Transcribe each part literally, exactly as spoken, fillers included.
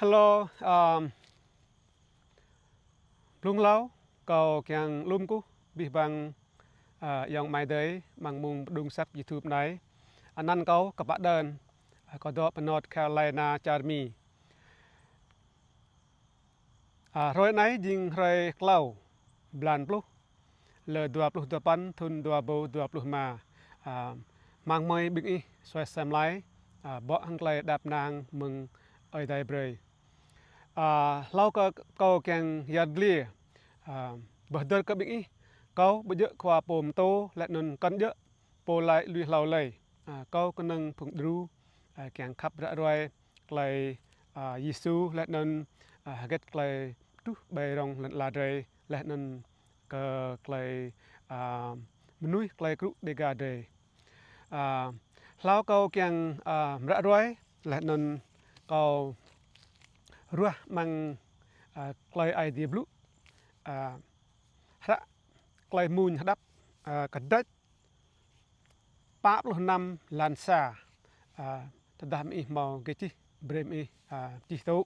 Hello, um, blŭng hlâo, kâo kiăng lŭm kkuh, bi băng, uh, ayŏng amai adei, mơ̆ng mông mđung asăp YouTube anei. Anăn kâo Kpă Đơn, uh, kâo dôk pơ North Carolina čar Mi. Uh, hruê anei jing hruê klâo, blan pluh, lơ dua pluh dua păn, thŭn dua êbâo dua pluh êma. Uh, mang mơi ƀing ih suaih asei mlei, uh, bŏ hŏng klei đăp ênang mơ̆ng Aê Diê brei. A, hlâo kơ kâo kiăng yăl dliê, a, bi hdơr kơ ƀing ih, kâo ƀu djơ̆ khua pô mtô leh anăn kăn djơ̆ pô lač lui hlâo lei. A, kâo knŏng phung đru, a, kiăng khăp ră ruai klei, a, Yêsu leh anăn, a, hgĕt klei truh ƀơi rŏng lăn ala drei leh anăn kơ klei, a, mnuih klei krŭ Dega drei. A, hlâo kâo kiăng, a, mră ruai, leh anăn kâo ruah mơ̆ng, a, klei Aê Diê blŭ, a, hră Klei Mmuñ Hđăp, a, kdrêč pă pluh năm êlan sa, a, tơdah mih mâo gơ̆ čih, brei mih, a, čih tŭ.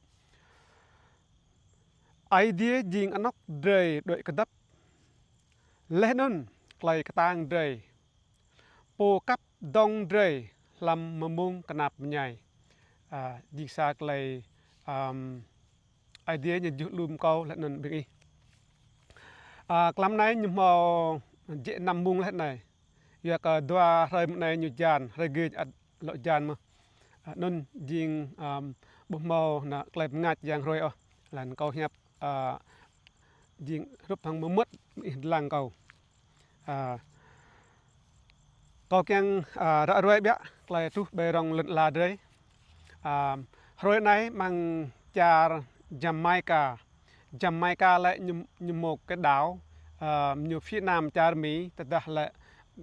Aê Diê jing anôk drei đuĕ kdăp, leh anăn klei ktang drei, pô kăp dŏng drei hlăm mmông knap mñai. A, jing sa klei, um, Aê Diê ñu juh lŭm kâo leh anăn ƀing ih. A, klăm anei ñu mâo jĕ năm mmông leh anei. Yua kơ dua hruê mơ̆ng anei ñu jan, hruê gĭ ăt lŏ jan mơh. A, anăn jing, um, ƀuh mâo na klei mngač yang hruê ôh. Leh anăn kâo hiăp, a, jing hrup hŏng mmăt ih dlăng kâo. A, kâo kiăng, a, ră ruai ƀiă klei truh ƀơi rŏng lăn ala drei. A, hruê anei mơ̆ng čar Jamaica. Jamaica lĕ ñu, ñu mâo kơ đảo, a, ñu phía nam čar Mi, tơdah lĕ,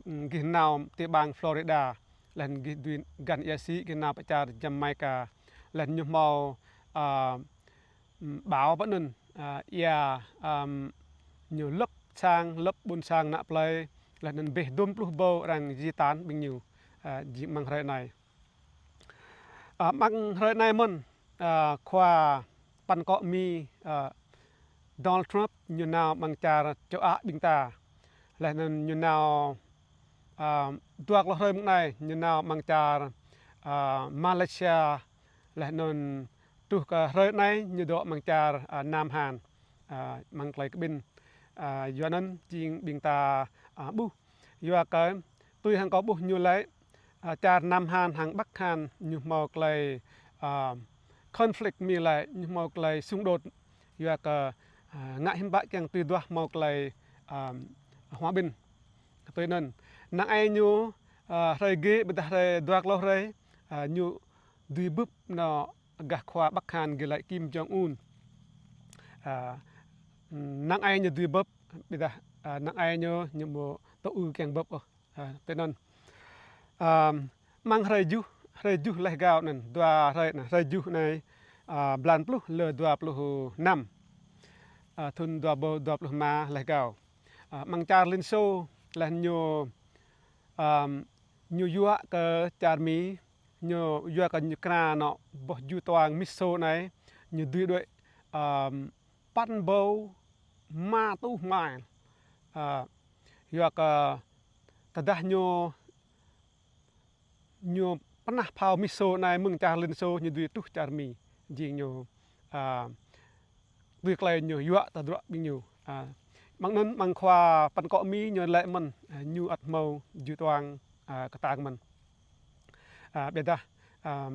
mm, gih nao ti bang Florida. Leh anăn gih dưi găn ia sĭ gih nao pơ čar Jamaica. Leh anăn ñu mâo, a, mm, bão pơ anăn, a, ia, um, ñu lăp sang, lăp ƀuôn sang ană plei, leh anăn ƀĕ dŭm pluh êbâo arăng di tản ƀing ñu, a, jing mơ̆ng hruê anei. A, mơ̆ng hruê anei mơ̆n, a, khua păn kŏ Mi, a, Donald Trump ñu nao mơ̆ng čar châu Á ƀing ta. Leh anăn ñu nao, a, dua klâo hruê mơ̆ng anei ñu nao mơ̆ng čar, a, Malaysia, leh anăn truh kơ hruê anei ñu dôk mơ̆ng čar, a, Nam Hàn, a, mơ̆ng klei kƀĭn. A, yua anăn jing ƀing ta, a, ƀuh. Yua kơ tui hŏng kâo ƀuh ñu lĕ, a, čar Nam Hàn hŏng Bắc Hàn ñu mâo klei, a, conflict mi lĕ, ñu mâo klei xung đột. Yua kơ, a, ngă hiam bă kiăng tui duah mâo klei, a, hòa bình. Tui anăn, năng ai ñu, a, hruê gĭ ƀiădah hruê dua klâo hruê, a, ñu dưi bưp nao gah khua Bắc Hàn gĭ lĕ Kim Jong Un. A, năng ai ñu dưi bưp, ƀiădah, a, năng ai ñu, ñu mâo tŭ ư kiăng bưp ôh. A, tui anăn. A, mơ̆ng hruê juh, hruê juh leh gao anăn, dua hruê anăn, hruê juh anei, a, blan pluh lơ dua pluh năm. A, thŭn dua êbâo dua pluh êma leh gao. A, mơ̆ng čar Liên Xô leh ñu, a, ñu yua kơ čar Mi, ñu yua kơ ñu kra nao boh ju tuang missile anei, ñu dưi đuĕ, a, păn êbâo êma êtuh mile. A, yua kơ tơdah ñu, ñu pnah phao missile anei mơ̆ng čar Liên Xô ñu dưi truh čar Mi. Jing ñu, a, tui klei ñu yua tơdruă ƀing ñu. A, mơ̆ng anăn mơ̆ng khua păn kŏ Mi ñu lĕ mơ̆n, a, ñu ăt mâo ju tuang, a, ktang mơ̆n. A, ƀiădah, a,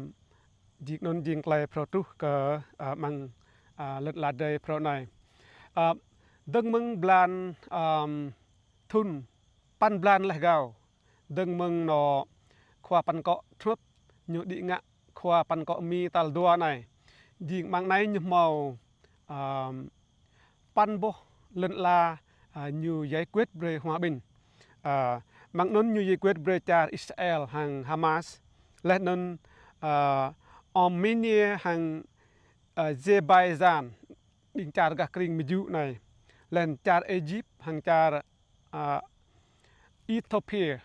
jing anăn jing klei phrâo truh kơ, a, mơ̆ng, a, lăn ala drei phrâo anei. A, dơ̆ng mơ̆ng blan, a, thŭn păn blan leh gao. Dơ̆ng mơ̆ng nao khua păn kŏ Trump ñu đĭ ngă khua păn kŏ Mi tal dua anei. Jing mơ̆ng anei ñu mâo, a, păn boh lăn ala, a, ñu giải quyết brei hòa bình. A, mơ̆ng anăn ñu giải quyết brei čar Israel hăng Hamas. Leh anăn, a, Armenia hăng, a, Azerbaijan, ƀing čar gah krĭng mjŭ anei. Leh anăn čar Êjip hăng čar, a, Ethiopia.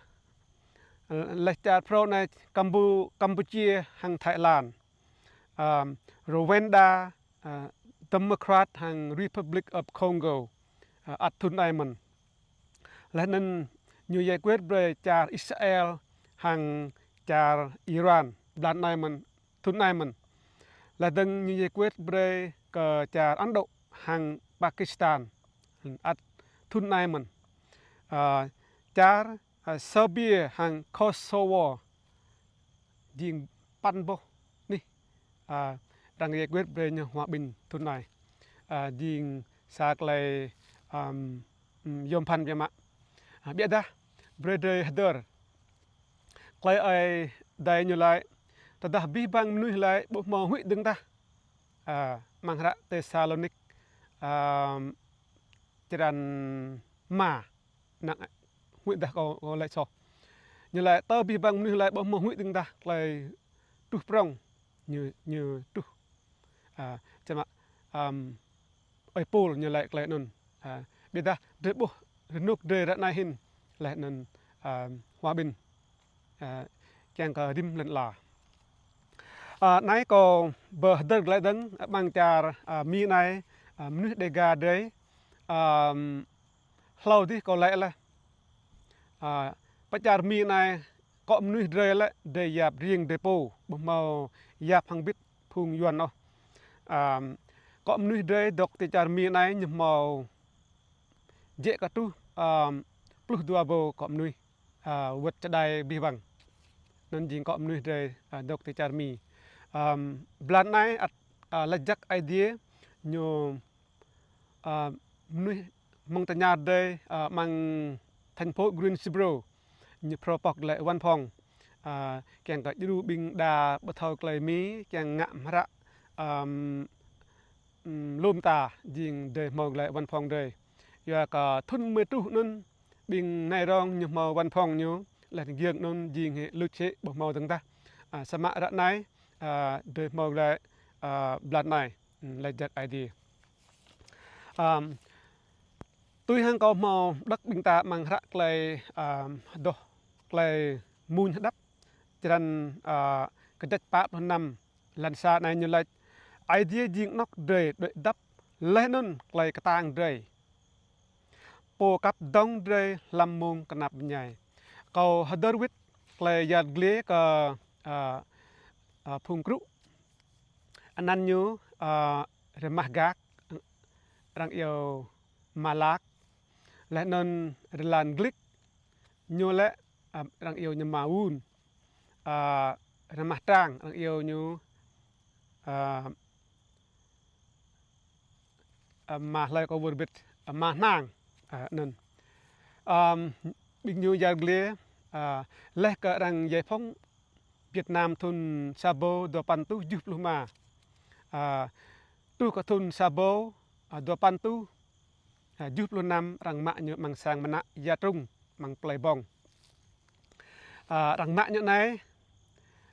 Leh čar phrâo anei Kampu-, Kampuchia hăng Thái Lan. um, Rwanda, uh, Democrat hăng Republic of Congo, uh, ăt thŭn anei mơ̆n. Leh anăn ñu giải quyết brei čar Israel hăng čar Iran, blan anei mơ̆n, thŭn anei mơ̆n. Leh dơ̆ng ñu giải quyết brei kơ čar Ấn Độ hăng Pakistan, ăt thŭn anei mơ̆n. Uh, čar, uh, Serbia hăng Kosovo, jing păn boh anih, uh, arăng giải quyết brei ñu hòa bình thŭn anei. Uh, jing sa klei, um, um, yuôm bhăn biă mă. Uh, ƀiădah, brei drei hdơr. Klei Aê Diê ñu lač, tơdah abih bang mnuih lač ƀu hmâo huĭ dơ̆ng tah. Uh, mơ̆ng hră Têsalônik, um, črăn êma, năng huĭ dah kâo, kâo lač soh. Ñu lač tơ abih bang mnuih lač ƀu hmâo huĭ dơ̆ng dah klei truh prŏng. Ñu, ñu truh. A, čăm, am, ơi Pôl ñu lač klei anăn. A, ƀiădah drei ƀuh rơnŭk drei ară anei hĭn leh anăn, am, hòa bình. A, čiăng kơ rĭm lăn ala. A, anei kâo bi hdơr glaĭ dơ̆ng, a, mơ̆ng čar, a, Mi anei, a, mnuih Đêga drei, am, hlâo dih kâo lač leh. A, pơ čar Mi anei, kŏ mnuih drei lĕ, drei yap riêng drei pô, ƀu hmâo yap hŏng bĭt phung Yuăn ôh. Am, kŏ mnuih drei dôk ti čar Mi anei ñu hmâo jĕ kơ truh, am, pluh dua êbâo kŏ mnuih, a, wăt čơđai abih bang. Anăn jing kŏ mnuih drei, a, dôk ti čar Mi. Am, blan anei ăt, a, lač jăk Aê Diê ñu, a, mnuih mơ̆ng tơñar drei, a, mơ̆ng thành phố Greensboro, ñu phrâo pŏk lĕ văn phòng, a, čiăng kơ djru ƀing đa ƀu thâo klei Mi, čiăng ngă hră, am, ưm, lŏ mta jing drei hmâo lĕ văn phòng drei. Yua kơ thŭn mơ̆ng truh anăn ƀing Nai Rong ñu hmâo văn phòng ñu, leh giăng anăn jing hĕ luč hĕ ƀu hmâo dơ̆ng tah. A, samơ̆ ară anei, a, drei hmâo lĕ, a, blan anei, ưm, lač jăk Aê Diê. Am, tui hăng kâo hmâo đŏk ƀing ta mơ̆ng hră klei, am, doh klei Mmuñ Hđăp, črăn, a, kdrêč pă pluh năm, êlan sa anei ñu lač, Aê Diê jing anôk drei đuĕ dăp, leh anăn klei ktang drei, pô kăp dŏng drei hlăm mmông knap mñai. Kâo hdơr wĭt klei yăl dliê kơ, a, a, phung krŭ. Anăn ñu, a, Rmah Gak, arăng iêu Malak, leh anăn Rlan Glik, ñu lĕ, a, arăng iêu ñu Ma Wun, a, Rmah Trang, arăng iêu ñu, a, a, Ma hlei kâo wơr bĭt, a, Ma Hnang, a, anăn. Am, ƀing ñu yăl dliê, a, leh kơ arăng giải phóng Việt Nam thŭn sa êbâo dua păn êtuh kjuh pluh êma. A, truh kơ thŭn sa êbâo, a, dua păn êtuh, a, kjuh pluh năm arăng mă ñu mơ̆ng sang mnă Ia Trung mơ̆ng Plei Bŏng. A, arăng mă ñu anei,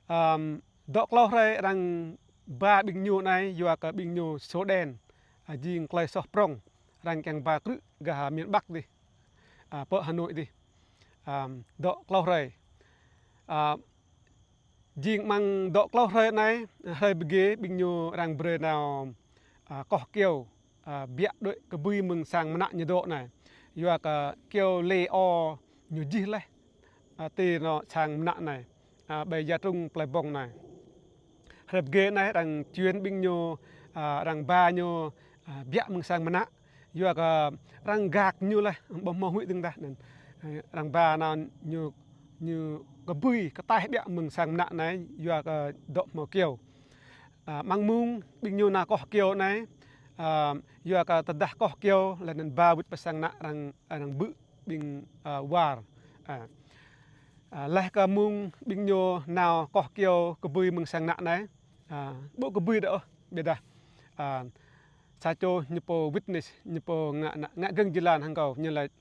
am, dŏ klâo hruê arăng ba ƀing ñu anei yua kơ ƀing ñu sổ đen, a, jing klei soh prŏng, arăng čiăng ba krư̆ gah miền Bắc dih, a, pơ Hà Nội dih. Am, dŏ klâo hruê. A, jing mơ̆ng dŏ klâo hruê anei, hruê bi giê ƀing ñu arăng brei nao, a, koh kyâo, a, biă đuĕ kbưi mơ̆ng sang mnă ñu dŏ anei. Yua kơ kyâo lê o ñu jih leh, a, ti anôk sang mnă anei, a, ƀơi Ia Trung Plei Bŏng anei. Hruê bi giê anei arăng čuôn ƀing ñu, a, arăng ba ñu, a, biă mơ̆ng sang mnă. Yua kơ arăng gak ñu leh, ƀu hmâo huĭ dơ̆ng tah anăn. Arăng ba nao ñu, ñu kbưi ktaih biă mơ̆ng sang mnă anei, yua kơ dŏ hmâo kyâo. A, mơ̆ng mông ƀing ñu nao koh kyâo anei, a, yua kơ tơdah koh kyâo, leh anăn ba wĭt pơ sang mnă arăng, arăng bư̆ ƀing, a, war. A, a, leh kơ mông ƀing ñu nao koh kyâo kbưi mơ̆ng sang mnă anei, a, ƀu kbưi dôk ôh, ƀiădah, a, sa čô ñu pô witness, ñu pô ngă, ngă, ngă gơ̆ng jơlan hŏng kâo, ñu lač,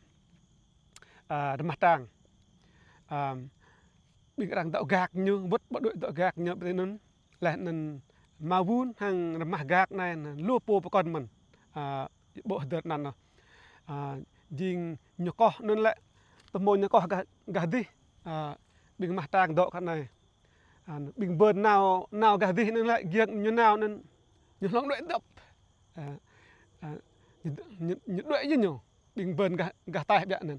a, Rmah Trang. A, ƀing arăng dŏ gak ñu, wăt ƀu đuĕ dŏ gak ñu ƀơi anăn. Leh anăn Ma Wun hăng Rmah Gak anei, lu pô pơkŏn mơ̆n. A, ƀu hdơr anăn ôh. A, jing ñu koh anăn lĕ, tơhmô ñu koh gah, gah dih, a, ƀing Rmah Trang dŏ kơ anei. Ƀing bơn nao, nao gah dih anăn lĕ, giăng ñu nao anăn, ñu hlŏng đuĕ dăp. Ơ, ơ, ñu, ñu, ñu đuĕ yơh ñu, ƀing bơn gah, gah taih ƀiă anăn.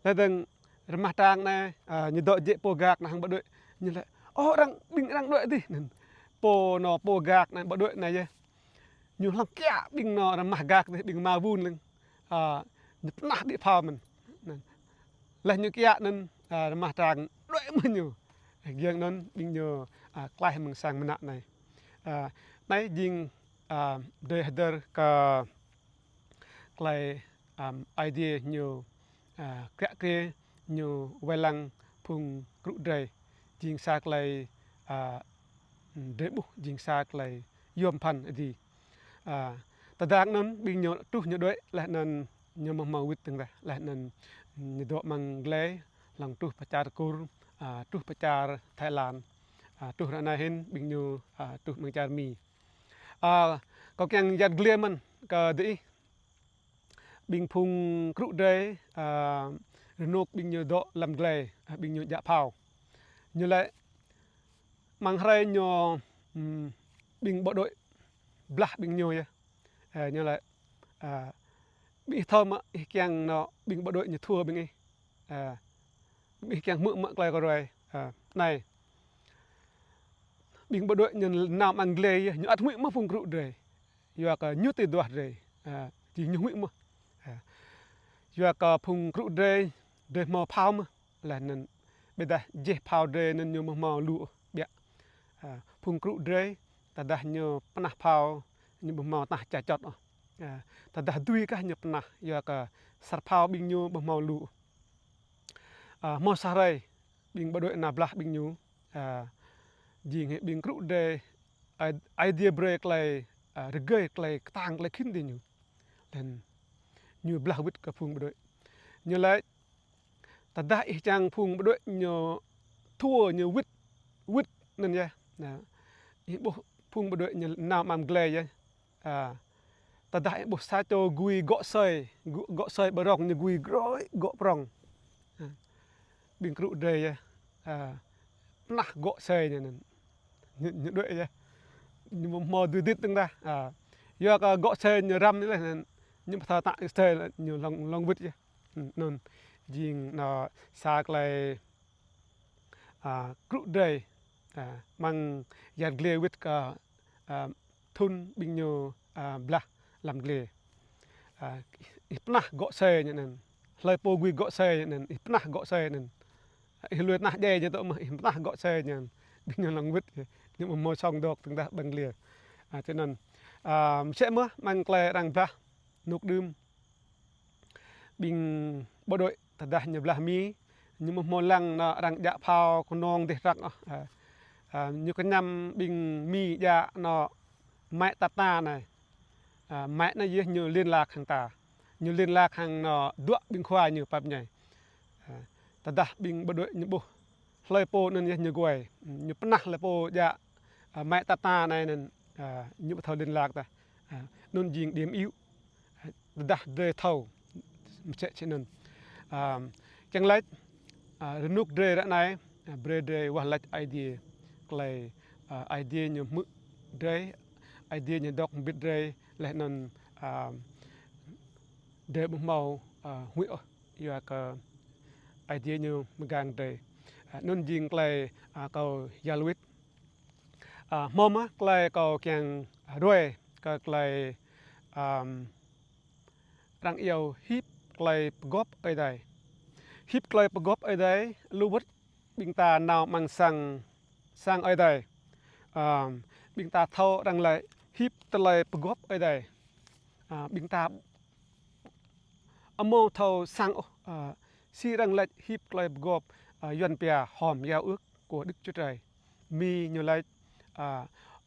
Leh dơ̆ng rmah trang anei, ơ, ñu dôk jĕ pô gak anăn hŏng bộ đội, ñu lĕ, ô, arăng, ƀing arăng đuĕ dih anăn. Pô nao pô gak anăn bộ đội anei yơh. Ñu hlŏng kiă ƀing nao rmah gak dih, ƀing mă vun lĕng. Ơ, ñu pnah đĭ phao mơ̆n. Anăn. Leh ñu kiă anăn, ơ, rmah trang đuĕ mơh ñu. Giăng anăn ƀing ñu, ơ, klaih mơ̆ng sang mnă anei. Ơ, anei jing, ơ, drei hdơr kơ klei, ơ, Aê Diê ñu, ơ, kiă kriê ñu wai lăng phung krŭ drei. Jing sa klei, ơ, drei ƀuh jing sa klei yuôm bhăn êdi. Ơ, tơdang anăn ƀing ñu truh ñu đuĕ leh anăn ñu mâo mâo wĭt dơ̆ng leh, leh anăn ñu dôk mơ̆ng glei, hlŏng truh pơ čar Kur, ơ, truh pơ čar Thái Lan, ơ, truh ară anei hĭn ƀing ñu, ơ, truh mơ̆ng čar Mi. Ơ, kâo kiăng yăl dliê mơ̆n kơ diih. Ƀing phung krŭ drei, ơ, rơnŭk ƀing ñu dôk hlăm glei, ơ, ƀing ñu djă phao. Ñu lĕ mơ̆ng hruê ñu, hm, ƀing bộ đội blah ƀing ñu yơh. Ơ, ñu lĕ, ơ, ƀing ih thâo mơ̆, ih kiăng nao ƀing bộ đội ñu thua ƀing ih. Ơ, ƀing ih kiăng hmư̆ mơ̆ klei kâo ruai. Ơ, anei. Ƀing bộ đội ñu nao mơ̆ng glei yơh, ñu ăt huĭ mơh phung krŭ drei. Yua kơ ñu ti duah drei. Ơ, jing ñu huĭ mơh. Ơ, yua kơ phung krŭ drei, drei mâo phao mơh. Leh anăn, ƀiădah jih phao drei anăn ñu mâo mâo lu ƀiă. Ơ, phung krŭ drei, tơdah ñu pnah phao, ñu ƀu mâo tnah ča čŏt ôh. Ơ, tơdah dưi kah ñu pnah, yua kơ asăr phao ƀing ñu ƀu mâo lu. Ơ, mâo sa hrei, ƀing bộ đội nao blah ƀing ñu, ơ, jing hĕ ƀing krŭ drei, Aê, Aê Diê brei klei, ơ, rơgơi klei ktang klei khĭn diñu. Leh anăn ñu blah wĭt kơ phung bộ đội. Ñu lač, tơdah ih čiăng phung bộ đội ñu thua ñu wĭt, wĭt anăn yơh. Ơ, ih ƀuh phung bộ đội ñu nao mơ̆ng glei yơh. Ơ, tơdah ih ƀuh sa čô gui gŏ asơi, gŏ, gŏ asơi ƀơ̆ng rŏng ñu gui groi gŏ prŏng. Ơ, ƀing krŭ drei yơh. Ơ, pnah gŏ asơi ñu anăn. Ñu, ñu đuĕ yơh. Ñu mâo, mâo dưi dit dơ̆ng dah. Ơ, yua kơ gŏ asơi ñu răm ñu leh anăn. Ñu pơtha tăk asơi leh ñu hlŏng, hlŏng wĭt yơh. Hm, anăn jing nao sa klei, ơ, krŭ drei, ơ, mơ̆ng yăl dliê wĭt kơ, ơ, thŭn ƀing ñu, ơ, blah hlăm dliê. Ơ, ih pnah gŏ asơi ñu anăn. Hlei pô gui gŏ asơi ñu anăn, ih pnah gŏ asơi ñu anăn. Ih lui tnah djai ñu tŏ mơh, ih pnah gŏ asơi ñu anăn. Ƀing ñu hlŏng wĭt, ñu mâo mâo sŏng dôk dơ̆ng dah ƀăng dliê. Ơ, tui anăn. Ơ, msĕ mơh mơ̆ng klei arăng blah, rơnŭk đưm. Ƀing bộ đội tơdah ñu blah Mi, ñu mâo mâo lăng nao arăng djă phao knŏng dih răng ôh. Ơ, ơ, ñu kñăm ƀing Mi djă nao mă tăp ta anei. Ơ, mă anei yơh ñu liên lạc hăng ta. Ñu liên lạc hăng nao dua ƀing khua ñu pap ñai. Ơ, tơdah ƀing bộ đội ñu ƀuh hlei pô anăn yơh ñu guai, ñu pnah hlei pô djă, ơ, mă tăp ta anei anăn, ơ, ñu ƀu thâo liên lạc ta. Ơ, anăn jing điểm yếu. Ơ, tơdah drei thâo, msĕ si anăn. Ơ, čiăng lač, ơ, rơnŭk drei ară anei, ơ, brei drei wah lač Aê Diê. Klei, ơ, Aê Diê ñu hmư̆ drei, Aê Diê ñu dôk mbĭt drei, leh anăn, ơ, drei ƀu mâo, ơ, huĭ ôh. Yua kơ Aê Diê ñu mgang drei. Ơ, anăn jing klei, ơ, kâo yăl wĭt. Ơ, mâo mơh klei kâo kiăng ruai kơ klei, ơ, arăng iêu hip klei pơgop Aê Diê. Hip klei pơgop Aê Diê, lu wĭt ƀing ta nao mơ̆ng sang, sang Aê Diê. Ơ, ƀing ta thâo arăng lač hip klei pơgop Aê Diê. Ơ, ƀing ta amâo thâo săng ôh, ơ, si arăng lač hip klei pơgop, ơ, Yuăn pia hòm giao ước của Đức Chúa Trời. Mi ñu lač, ơ,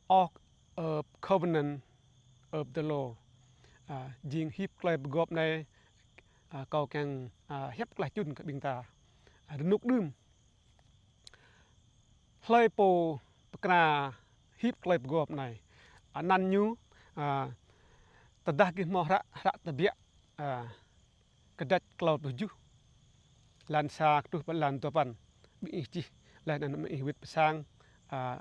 Ark of Covenant of the Lord. Ơ, jing hip klei pơgop anei, ơ, kâo kiăng, ơ, hiăp klah čŭn kơ ƀing ta. Ơ, rơnŭk đưm. Hlei pô pơkra hip klei pơgop anei. Anăn ñu, ơ, tơdah gih mâo hră, hră Tơbiă, ơ, kdrêč klâo pluh kjuh, êlan sa truh pơ êlan dua păn, ƀing ih čih, leh anăn ƀing ih wĭt pơ sang, A,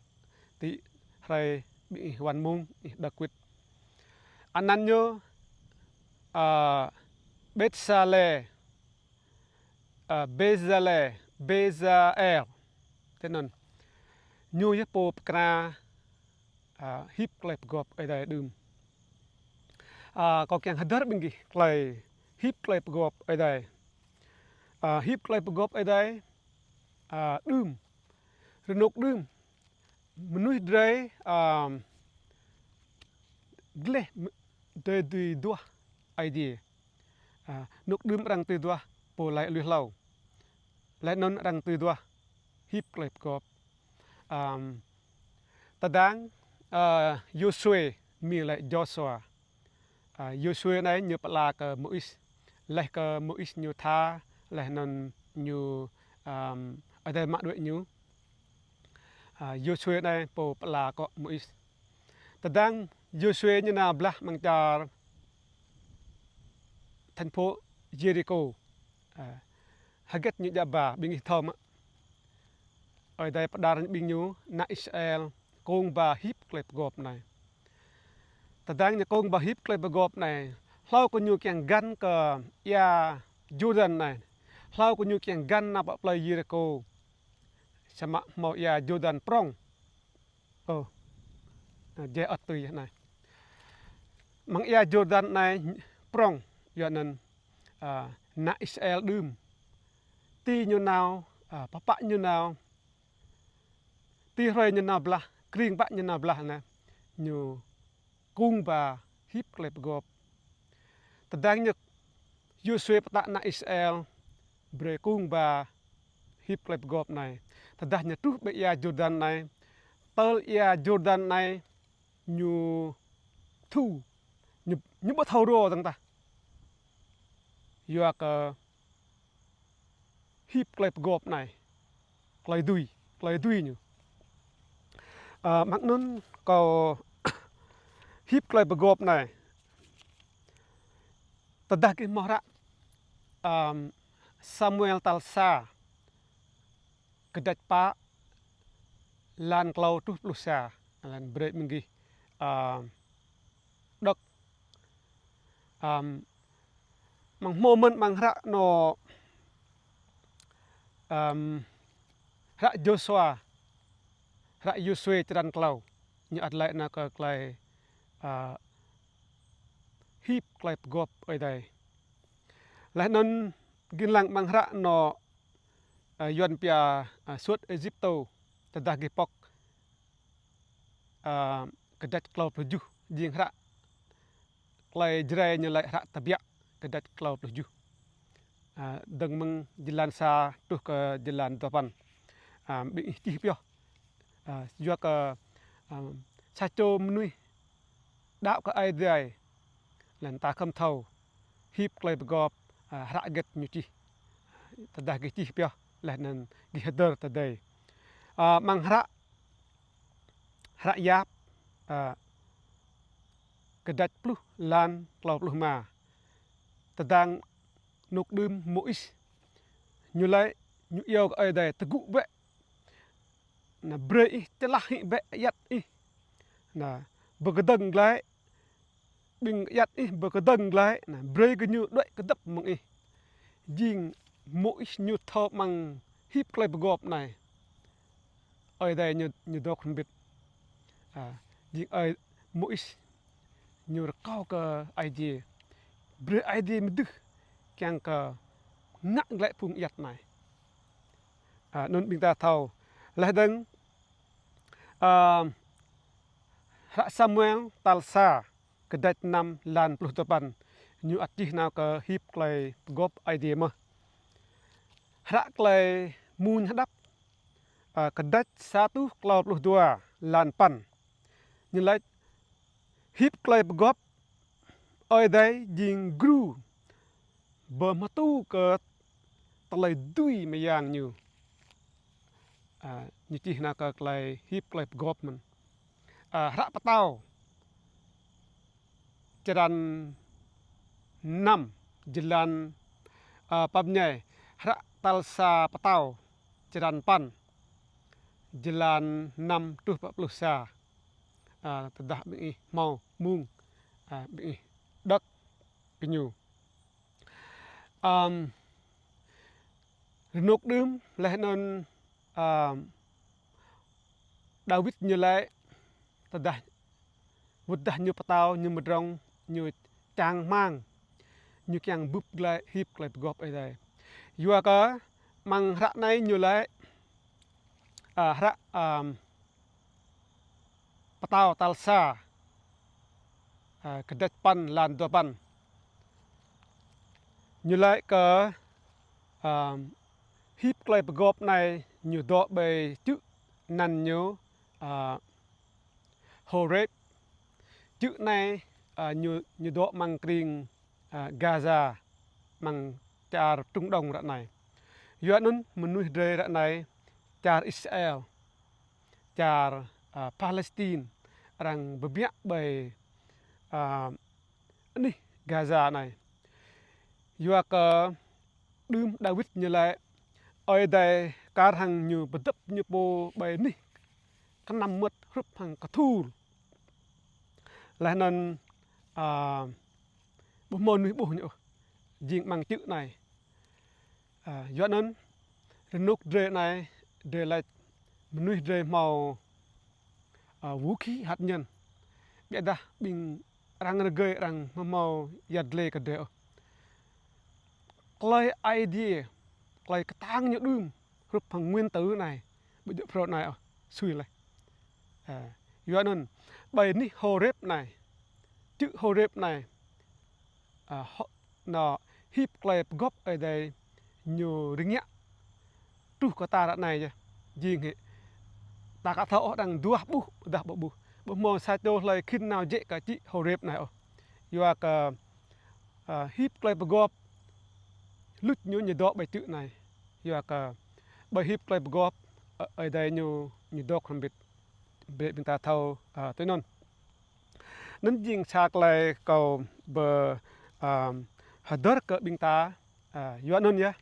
ti hrei ƀing ih wăn mông ih đa kwĭt. Anăn ñu, a, Betsale, a, Bezale, Bezael. Ti anăn ñu yơh pô pkra, a, hip klei pgop Aê Diê đưm. A, kâo kiăng hdơr ƀing gih klei hip klei pgop Aê Diê. A, hip klei pgop Aê Diê, a, đưm. Rnôk đưm. Mnuih drei, a, gleh m-, drei dưi duah Aê Diê. A, rnôk đưm arăng dưi duah pô lač lui hlâo. Leh anăn arăng dưi duah hip klei pgop. Ăm, tơdang, a, Yôsuê, mi lač Jôsua. A, Yôsuê anei ñu pla kơ Môis. Leh kơ Môis ñu tha, leh anăn ñu, ăm, Aê Diê mă đuĕ ñu. A, Yôsuê anei pô pla kơ Môis. Tơdang Yôsuê ñu nao blah mơ̆ng čar thành phố Yêrikô. A, hgĕt ñu djă ba, ƀing ih thâo mơ̆. Aê Diê pơđar ƀing ñu, anak Israel, kông ba hip klei pgop anei. Tơdang ñu kông ba hip klei pgop anei, hlâo kơ ñu kiăng găn kơ ia Jôrdan anei. Hlâo kơ ñu kiăng găn nao pă plei Yêrikô. Samơ̆ hmâo ia Jôrdan prŏng. Ơ, a, jĕ ăt tui anei. Mơ̆ng ia Jôrdan anei prŏng, yua anăn, a, anak Israel đưm. Ti ñu nao, a, pă pă ñu nao. Ti hrei ñu nao blah, krĭng pă ñu nao blah anei. Ñu kông ba hip klei pgop. Tơdang ñu Yôsuê pơtă anak Israel, brei kông ba hip klei pgop anei. Tơdah ñu truh ƀơi ia Jôrdan anei, tơl ia Jôrdan anei, ñu thu, ñu, ñu ƀu thâo rô dơ̆ng tah. Yua kơ hip klei pgop anei. Klei dưi, klei dưi ñu. A, mơ̆ng anăn kâo hip klei pgop anei. Tơdah gih mâo hră, ăm, Samuel tal sa, kdrêč pă, lan klâo truh pluh sa, lan brei mơ̆ng gih, ăm, đŏk. Ăm, mơ̆ng hmô mơ̆n mơ̆ng hră anăn, ăm, hră Jôsua, hră Yôsuê črăn klâo, ñu ăt lač nao kơ klei, a, hip klei pgop Aê Diê. Leh anăn gih lăng mơ̆ng hră anăn, a, Yuăn pia, a, Suôt Êjiptô, tơdah gih pŏk, a, kdrêč klâo pluh kjuh, jing hră klei Jrai ñu lač hră Tơbiă, kdrêč klâo pluh kjuh. A, dơ̆ng mơ̆ng jơlan sa truh kơ jơlan dua păn. A, ƀing ih čih pioh. A, yua kơ, a, sa čô mnuih đăo kơ Aê Diê, leh anăn ta khăm thâo hip klei pgop, a, hră hgĕt ñu čih. Tơdah gih čih pioh, leh anăn gih hdơr tơdei. A, mơ̆ng hră, hră Yap, a, kdrêč pluh lan klâo pluh êma. Tơdang rnôk đưm Môis, ñu lač, ñu iêu kơ Aê Diê tơgŭ bĕ. Anăn brei ih člah hĕ bĕ ayăt ih. Anăn, bi kdơ̆ng glaĭ, ƀing ayăt ih bi kdơ̆ng glaĭ, anăn brei kơ ñu đuĕ kdăp mơ̆ng ih. Jing Môis ñu thâo mơ̆ng hip klei pgop anei. Aê Diê ñu, ñu dôk mbĭt. A, jing ai Môis ñu rơkâo kơ Aê Diê. Brei Aê Diê mdưh kiăng kơ ngă glaĭ phung ayăt anei. A, anăn ƀing ta thâo. Leh dơ̆ng, a, hră Samuel tal sa, kdrêč năm lan pluh dua păn, ñu ăt čih nao kơ hip klei pgop Aê Diê mơh. Hră Klei Mmuñ Hđăp, a, kdrêč sa truh klâo pluh dua lan păn. Ñu lač hip klei pgop Aê Diê jing gru bi mtŭ kơ tơlơi dưi mơyang ñu. A, ñu čih nao kơ klei hip klei pgop mơ̆n. A, hră Pơtao, črăn năm, jơlan, a, pă mñai, hră tal sa Pơtao, črăn păn. jơlan năm truh pă pluh sa. A, tơdah ƀing ih hmâo mơ̆ng, a, ƀing ih đŏk kơ ñu. Ăm, rơnŭk đưm leh anăn, ăm, Đawit ñu lač, tơdah wăt dah ñu pơtao ñu mdrŏng ñu čang hmăng, ñu kiăng bưp glaĭ hip klei pơgop Aê Diê. Yua kơ mơ̆ng hră anei ñu lač, a, hră, ăm, Pơtao tal sa, a, kdrêč păn lan dua păn. Ñu lač kơ, ăm, hip klei pơgop anei ñu dôk ƀơi čư̆ anăn ñu, a, Horeb. Čư̆ anei, a, ñu, ñu dôk mơ̆ng krĭng, a, Gaza, mơ̆ng čar Trung Đông ară anei. Yua anăn mnuih drei ară anei, čar Israel, čar, a, Palestin, arăng bi biă ƀơi, a, anih Gaza anei. Yua kơ đưm Đawit ñu lač, Aê Diê kar hăng ñu bi dăp ñu pô ƀơi anih knăm mơ̆t hrup hăng kthul. Leh anăn, a, ƀu hmâo mnuih ƀuh ñu ôh, jing mơ̆ng čư̆ anei. A, yua anăn, rơnŭk drei anei, drei lač mnuih drei hmâo, a, vũ khí hạt nhân. Ƀiădah ƀing arăng rơgơi arăng hmâo yăl dliê kơ drei ôh. Klei Aê Diê, klei ktang ñu đưm, hrup hăng nguyên tử anei, ƀu djŏ phrâo anei ôh, sui leh. A, yua anăn, ƀơi anih Horeb anei, čư̆ Horeb anei, a, hŏ-, nŏ hip klei pơgop Aê Diê ñu rơngiă truh kơ ta ară anei yơh. Jing hĕ. Ta ka thâo ôh arăng duah ƀuh, dah ƀuh ƀuh. Ƀu hmâo sa čô hlei khĭn nao jĕ kơ čư̆ Horeb anei ôh. Yua kơ, a, hip klei pơgop luč ñu ñu dôk ƀơi čư̆ anei. Yua kơ ƀơi hip klei pơgop, a, Aê Diê ñu, ñu dôk hrăm mbĭt. Brei ƀing ta thâo, a, tui anăn. Anăn jing sa klei kâo bi, ăm, hdơr kơ ƀing ta, a, yua anăn yơh,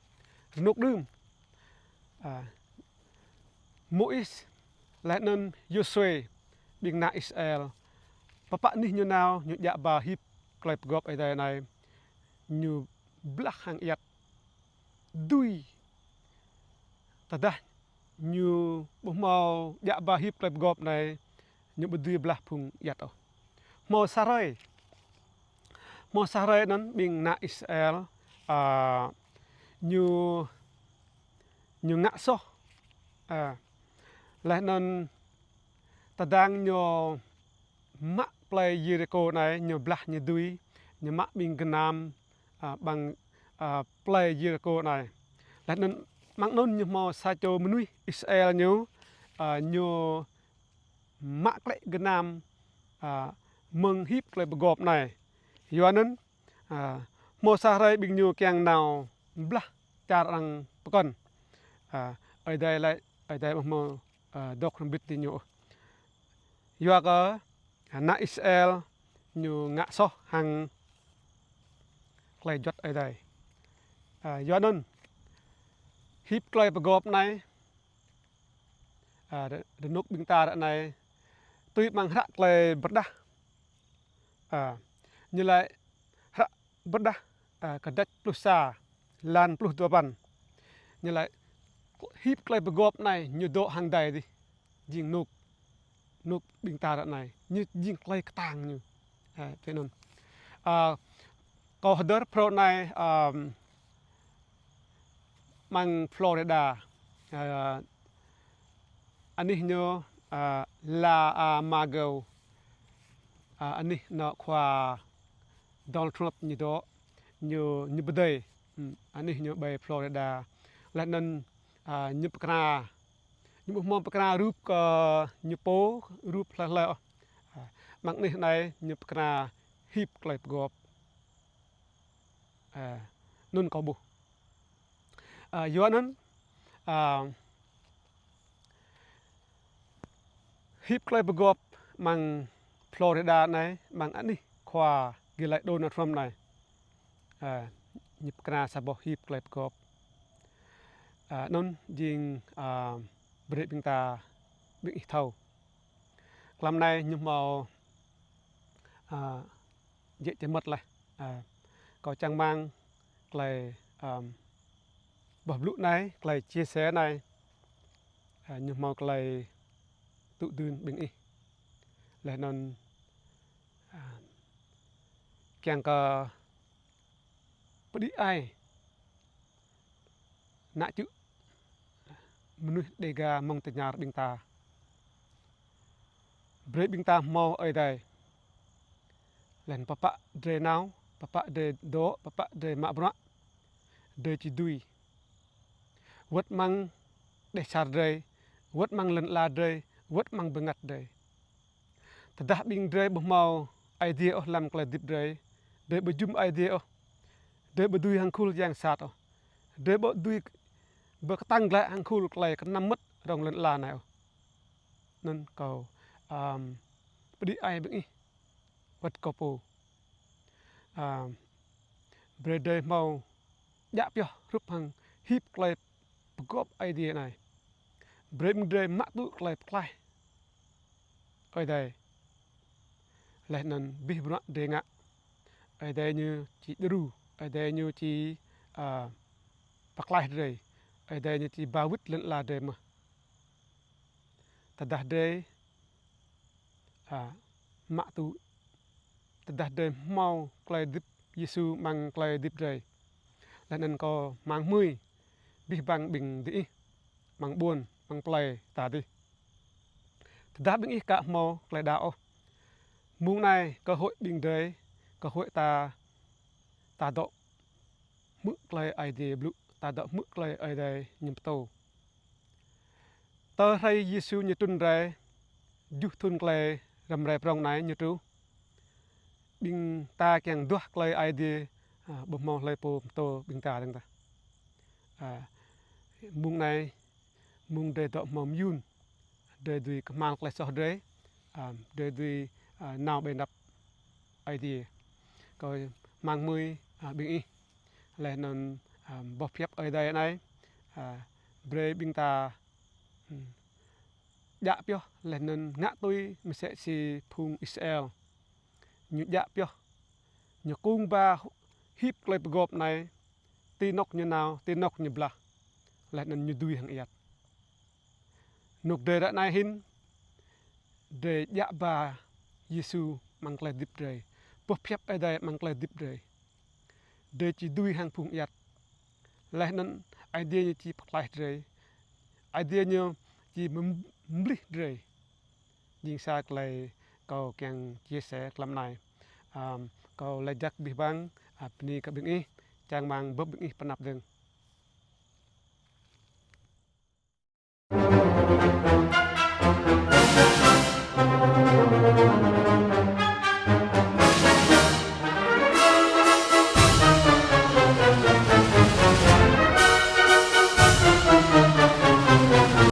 rơnŭk đưm. A, Môis, leh anăn Yôsuê, ƀing anak Israel, pă pă anih ñu nao, ñu djă ba hip klei pơgop Aê Diê anei, ñu blah hŏng ayăt dưi. Tơdah ñu ƀu hmâo djă ba hip klei pơgop anei, ñu ƀu dưi blah phung ayăt ôh. Hmâo sa hrơi. Hmâo sa hrơi anăn ƀing anak Israel, a, ñu, ñu ngă soh. A, leh anăn tơdang ñu mă plei Yêrikô anei, ñu blah ñu dưi, ñu mă ƀing gơnam, a, ƀăng, a, plei Yêrikô anei. Leh anăn mơ̆ng anăn ñu hmâo sa čô mnuih Israel ñu, a, ñu mă klĕ gơnam, a, mơ̆ng hip klei pơgop anei. Yua anăn, a, hmâo sa hrơi ƀing ñu kiăng nao blah čar arăng pơkŏn. A, Aê Diê lač, Aê Diê ƀu hmâo, a, dôk hrăm mbĭt diñu ôh. Yua kơ, a, anak Israel ñu ngă soh hăng klei juăt Aê Diê. A, yua anăn, hip klei pơgop anei, a, rơ-, rơnŭk ƀing ta ară anei, tui mơ̆ng hră klei Bơrơđah. A, ñu lač hră Bơrơđah, a, kdrêč pluh sa, lan pluh dua păn. Ñu lač hip klei pơgop anei ñu dôk hŏng adei dih. Jing rơnŭk, rơnŭk ƀing ta ară anei. Ñu jing klei ktang ñu. A, tui anăn. A, kâo hdơr phrâo anei, ăm, mơ̆ng Florida. A, anih ñu, a, La, a, Mar-a-Lago. A, anih anôk khua Donald Trump ñu dôk, ñu, ñu pơdơi. Hmm, anih ñu ƀơi Florida. Leh anăn, a, ñu pơkra. Ñu ƀu hmâo pơkra rup kơ ñu pô, rup hlei hlei ôh. A, mơ̆ng anih anei ñu pơkra hip klei pơgop. A, anăn kâo ƀuh. A, yua anăn, a, hip klei pơgop mơ̆ng Florida anei, mơ̆ng anih khua gĭ lač Donald Trump anei. A, ñu pơkra sa boh hip klei pơgop. A, anăn jing, a, brei ƀing ta ƀing ih thâo. Klăm anei ñu mâo, a, jĕ čĕ mơ̆t leh. A, kâo čang hmăng klei, a, boh blŭ anei, klei chia sẻ anei, a, ñu mâo klei tŭ dưn ƀing ih. Leh anăn, a, kiăng kơ pđĭ ai nă čư̆ mnuih Đêga mơ̆ng ti ñar ƀing ta. Brei ƀing ta mâo Aê Diê. Leh anăn pă pă drei nao, pă pă drei dôk, pă pă drei mă bruă, drei či dưi. Wăt mơ̆ng dêh čar drei, wăt mơ̆ng lăn ala drei, wăt mơ̆ng bngăt drei. Tơdah ƀing drei ƀu mâo Aê Diê ôh hlăm klei hdĭp drei, drei ƀu jŭm Aê Diê ôh, drei ƀu dưi hŏng khul yang sat ôh, drei ƀu dưi ƀu ktang glaĭ hŏng khul klei knăm mơ̆t rŏng lăn ala anei ôh. Anăn kâo, ăm, pđĭ ai ƀing ih, wăt kâo pô. Ăm, brei drei mâo djă pioh hrup hŏng hip klei pơgop Aê Diê anei. Brei ƀing drei mă tŭ klei pơklaih Aê Diê. Leh anăn bi bruă drei ngă, Aê Diê ñu či đru, Aê Diê ñu či, a, pơklaih drei, Aê Diê ñu či ba wĭt lăn ala drei mơh. Tơdah drei, a, mă tŭ, tơdah drei mâo klei hdĭp Yêsu mơ̆ng klei hdĭp drei. Leh anăn kâo hmăng hmưi bi băng ƀing diih mơ̆ng ƀuôn, mơ̆ng plei ta dih. Tơdah ƀing ih ka mâo klei đăo ôh, mông anei kơ huĭ ƀing drei, kơ huĭ ta, ta dôk hmư̆ klei Aê Diê blŭ, ta dôk hmư̆ klei Aê Diê ñu ptô. Tơ hruê Yêsu ñu trŭn rai, kjuh thŭn klei răm rai prŏng anei ñu truh, ƀing ta kiăng duah klei Aê Diê, a, ƀu mâo hlei pô mtô ƀing ta dơ̆ng tah. A, mông anei, mông drei dôk mâo myun, drei dưi kmhal klei soh drei, a, drei dưi, a, nao ƀơi anăp Aê Diê. Kâo hmăng hmưi, a, ƀing ih, leh anăn, a, boh pơhiăp Aê Diê anei, a, brei ƀing ta, hmm, djă pioh leh anăn ngă tui msĕ si phung Israel. Ñu djă pioh, ñu kung ba hip klei pơgop anei, ti anôk ñu nao, ti anôk ñu blah, leh anăn ñu dưi hŏng ayăt. Anôk drei ară anei hĭn, drei djă ba Yêsu mơ̆ng klei hdĭp drei, boh pơhiăp Aê Diê mơ̆ng klei hdĭp drei. Drei či dưi hŏng phung ayăt. Leh anăn Aê Diê ñu či pơklaih drei. Aê Diê ñu či mem-, mlih drei. Jing sa klei kâo kiăng chia sẻ klăm anei. Ăm, kâo lač jăk bi băng, a, bni kơ ƀing ih, čang hmăng bưp ƀing ih pơ anăp dơ̆ng.